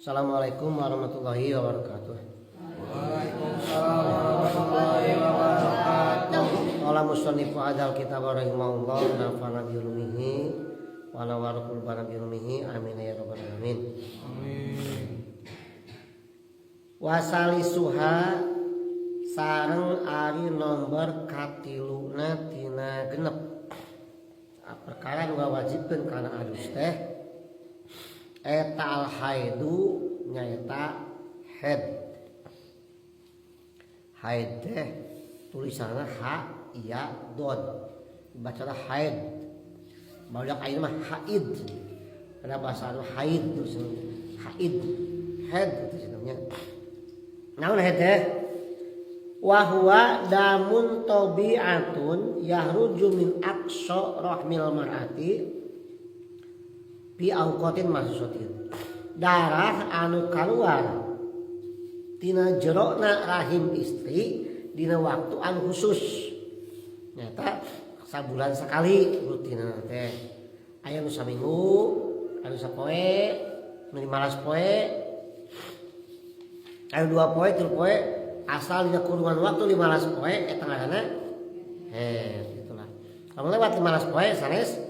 Assalamualaikum warahmatullahi wabarakatuh. Waalaikumsalam warahmatullahi wabarakatuh. Qala musannif hadzal kitab rahimahullah nafa'ana bi ulumihi wa nawwara qulubana bi ulumihi, amin ya rabbal alamin. Amin. Wasalisuha sareng ari nomor katiluna tina genep perkara nu ngawajibkeun kana adus teh eta al haidu, nyaeta haid. Haid teh tulisanna ha ya dod, dibacana haid. Barudak ayeuna mah haid, karena bahasa anu haid tulisanna haid, haid tulisanna. Naon haid teh? Wa huwa damun tabi'atun yahruju min aqsa rahmil mar'ati bi awqatin mahsusatin. Darah anu kaluar tina jerona rahim istri dina waktu anu khusus, nyata sabulan sekali rutinna teh. Aya nu saminggu, anu sapoe, nu 15 poe, anu 2 poe, 3 poe, asal dina kurungan waktu 15 poe eta ngaranna haid. Itulah, lamun lewat 15 poe sanes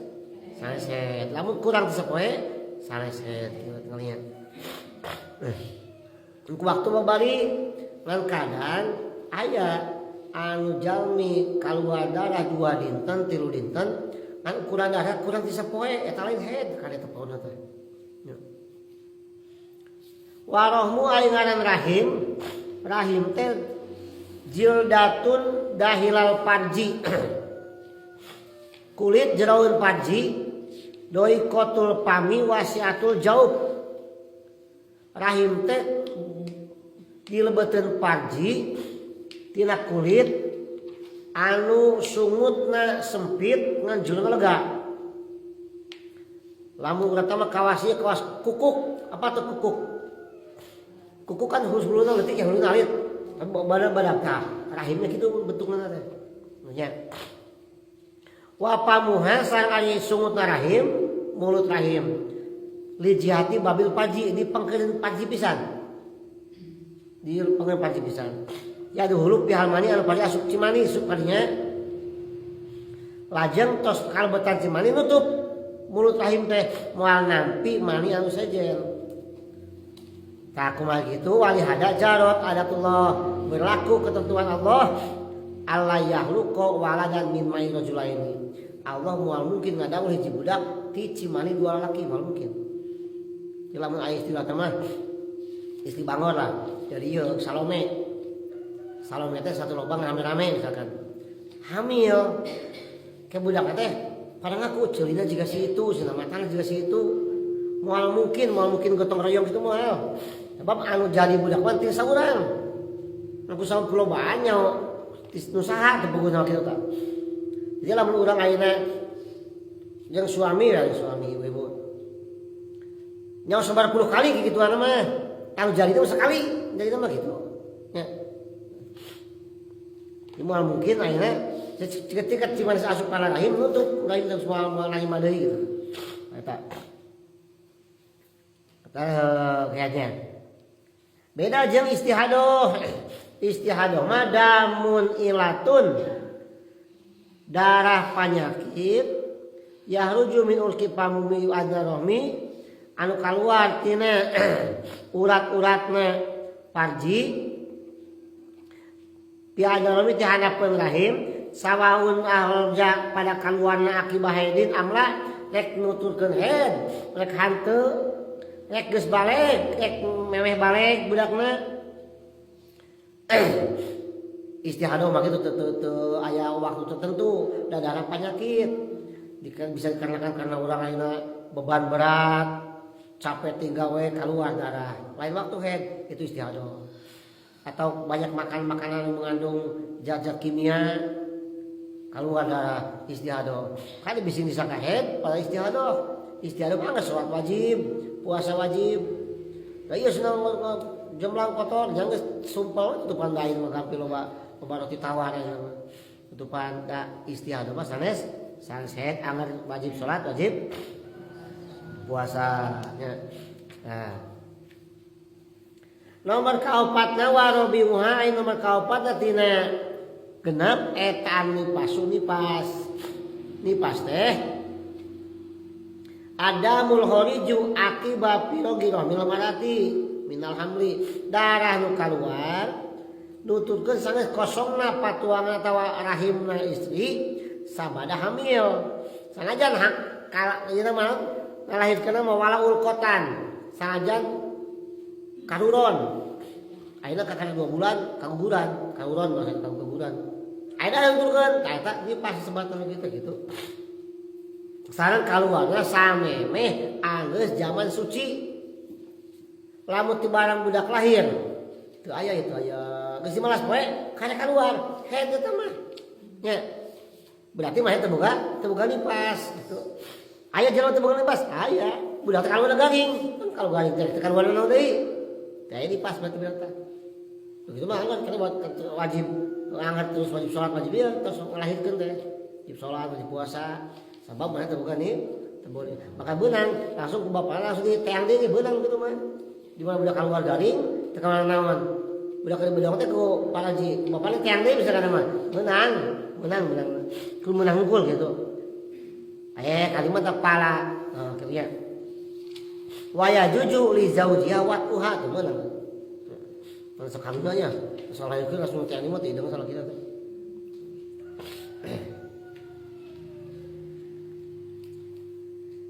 sanes haid, lamun kurang ti sapoe sanes haid gitu tinggalnya. Ku waktu babari ngan kadang aya anu jalmi kaluar darah 2 dinten, 3 dinten, ngan ukuran darah kurang ti sapoe, eta lain haid kada eta pauna teh. Ya. Warohmu ari ngaran rahim, rahim teh jildatun dahilal parji, kulit jeroan parji, doikotul pami wasiatul jaub. Rahim teh dilebeteun parji tina kulit anu sungutna sempit ngan jerona lega. Lamun urang mah kawasnya kawas kukuk. Apa tuh kukuk? Kukuk kan khusus huluna leutik ya, huluna alit, badan badan. Tah, rahimnya gitu bentukna teh nya. Wa pamuha sareng ari sungutna rahim, mulut rahim, li jihati babil parji, di pangkeun parji pisan, di pangkeun parji pisan ya. Dahulu pihal mani anu pari asup cimani, asup kadinya, lajeng tos kalebetan cimani nutup mulut rahim teh, moal nampi mani anu sejen. Tah, kumaha gitu? Wali hada jarot adatullah, berlaku ketentuan Allah, alla yakhluqa waladan min mai rajulaini. Allah moal mungkin ngadamel hiji budak ti cimani dua lalaki, moal mungkin. Jadi lamun aya istilah mah istri bangor lah. Jadi ieu Salome. Salome teh satu lubang rame-rame, misalkan. Hamil. Ke budak teh pada ngaku ceulina jiga si itu, cenah matana jiga si itu. Moal mungkin, moal mungkin gotong royong itu moal. Sebab anu jadi budak mah ti saurang. Aku saur pulau banyak nu saha teu puguh kitu tah. Jadi lamun urang ayeuna jeung suami ya, suami ibu-ibu. Nyawa sabar puluh kali gituan mah. Anu jadi itu sekali, jadi mah gitu. Ya. Ini moal mungkin ayeuna ketika cuma asup kana rahim nutup rahim teh, moal moal rahim deui gitu. Eta. Eta kayaknya. Beda jeung istihadoh. Istihadoh mah damun ilatun, darah penyakit, yahruju min urki pamumi adna rohmi, anu kaluar tina urat-uratna parji, pi adna rohmi, ti handapeun rahim, sawaun akhraja pada kaluarna akibah haidin amla, rek nuturkeun haid rek hanteu, rek geus balik, rek memeh balik budakna. Istihadah mah kitu, teu aya waktu tertentu da darah penyakit. Bisa dikarenakan karena urang ayeuna beban berat, capek tiga we keluar darah. Lain waktu haid, itu istihadah. Atau banyak makan makanan yang mengandung zat-zat kimia, keluar darah, istihadah. Kan bisa disangka haid pada istihadah. Istihadah mah sholat wajib, puasa wajib. Lah iya, senang jemlang kotor, jangan sumpel tutupan lain mah gampil loba loba roti tawar ya. Tutupan da istihadah mah sanes sanes haid, anger wajib sholat, wajib puasa nya. Nah. Nomor kaopatna warobiuha ai nomor kaopatna tina genep eta nipasu nipas. Nipas teh ada mulkhoriju akibat pirogi rohmil marati minal hamli darah nu kaluar nuturkeun sanggeus kosongna patuangna atawa rahimna istri sabada hamil. Sanajan hak ieu mah ngalahirkeunna mah wala ulqotan sanajan karuron. Ayeuna kakara 2 bulan kaguguran, karuron bahasa kaguguran. Ayeuna nuturkeun ka eta nipas sebatan kitu gitu. Sareng kaluarna samemeh anggeus zaman suci. Lamun ti barang budak lahir teu aya itu aya geus dimalas poe karek kaluar head eta mah. Nya. Berarti mah teu boga nipas gitu. Aya jelema teu boga nipas? Aya. Budak teh kaluar garing. Kan kalau garing teh kaluar naon deui? Teh nipas berarti budak teh. Begitu mah kan kita buat wajib angkat terus wajib sholat wajib ieu terus ngalahirkeun teh. Wajib sholat wajib puasa. Sabab mah teu boga nih, teu boga. Maka beunang langsung ku bapana langsung diteang deui beunang kitu mah. Di mana budak keluar garing teu ka naon. Budak keur bedong teh ku paraji, ku bapana teang deui bisa kana mah. Beunang, beunang, beunang. Ku meunang unggul gitu. Kalimat teh pala. Oh, kitu nya. Waya juju li zaujiha wa tuha tuh meunang. Mun sok kaluna nya. Sok lahirkeun langsung teang mah teu deung salah kita teh.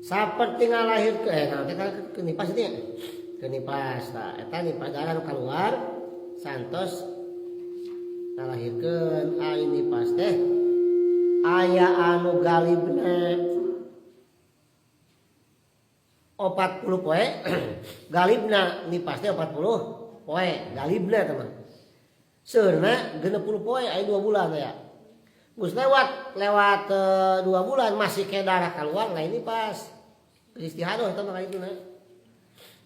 Saperti ngalahirkeun nah teh kan nipas itu ya. Kenipas tah eta nipas darah nu kaluar santos ngalahirkeun ai nipas teh aya anu galibna 40 poe galibna nipas teh 40 poe galibna teman seurna 60 poe aya 2 bulan ya geus lewat 2 bulan masih ke darah keluar lain nipas istihadah eta mah kitu na.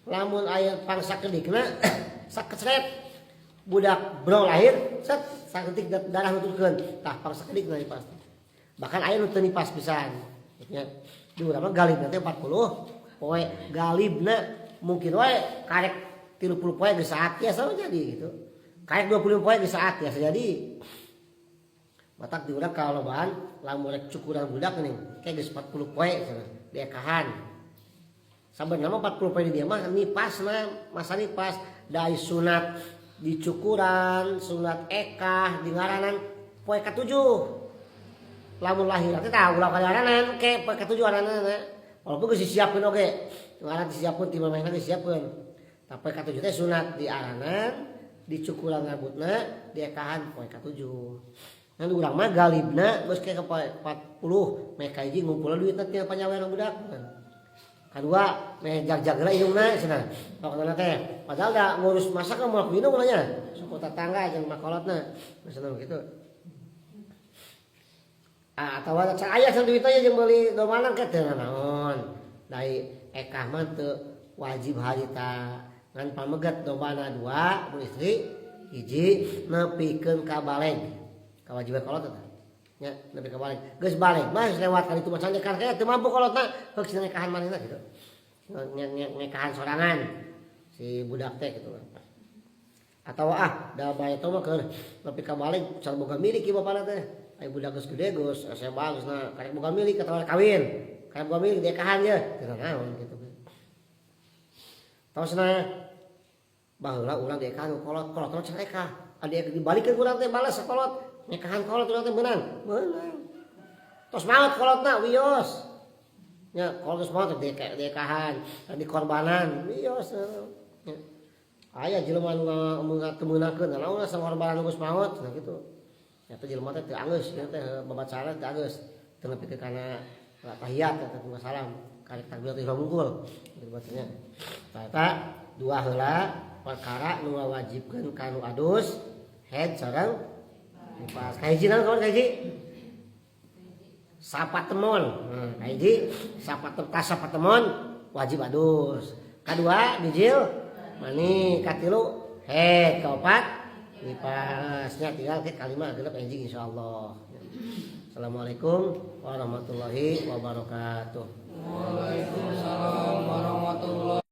Lamun aya pangsa kedikna sakecret budak bro lahir set saketik darah nuturkeun tah pangsa kedikna nipas bahkan aya nu teu nipas pisan nya di urang mah galibna teh 40 poe galibna mungkin wae karek 30 poe geus saat biasa jadi gitu karek 25 poe geus saat biasa jadi matak di urang kalobaan lamun rek cukuran budak nih kayak geus 40 poe cenah diekahan sabenerna mah 40 poe di dia mah nipasna masa nipas dari sunat dicukuran sunat ekah di ngaranan poe ka-7 lamun lahir teh tah ulah ngaranan ke poe ka-7 ngaranana walaupun geus disiapkeun oge ngaran disiapkeun ti mamehna disiapkeun tah poe ka-7 teh sunat di aranan dicukuran rambutna diekahan poe ka-7 ngan urang mah galibna geus ke poe 40 meh ka hiji ngumpulna duitna tina panyawean budak. Kedua, meh jag-jagla indungna cenah. Pokona teh, padahal da ngurus masak mah moal ku indung nya. Suku tetangga jeung makolotna. Misalna kitu. Ah, atawa can aya cenah duitna jeung meuli domana ke teu naon. Dai ekah mah teu wajib harita. Ngan pameget dombana 2 mun istri hiji nepikeun ka baleg. Kawajiban kolot eta. Nya nepi ka baleg. Geus baleg mah geus lewat kali itu mah can kan teu mampu kolotna heuk cenah ngekahan manehna gitu. Ngekahan sorangan si budak teh gitu. Atawa ah da bae teh mah keur nepi ka baleg can boga milik ieu bapana teh. Aya budak geus gede geus SMA geus na karek boga milik atawa kawin. Karek boga milik diekahan ye teu naon gitu. Tosna baheula urang diekahan kolot, kolot can ekah. Adi dibalikeun ku urang teh bales sakolot. Nikahan kolot urang teh beunang, beunang. Tos maot kolotna wios. Nya kolot tos maot diekahan, dikorbanan wios. Nya. Aya jelema nu teu meunangkeun naon sangorbanan geus maot nah kitu. Nya teh jelema teh teu anggeus nya teh babacara teu anggeus. Teu nepi kana tahiyat teh teu salam, karek takbir teh unggul gitu bacanya. Tah eta dua heula perkara nu ngawajibkeun ka nu adus head sareng nipas. Kahiji naon kawan kahiji? Sapatemon. Kahiji sapatemon wajib adus. Kadua bijil mani, katilu head, kaopat nipasnya tinggal ke kalima genep enjing insyaallah. Assalamualaikum warahmatullahi wabarakatuh. Waalaikumsalam warahmatullahi.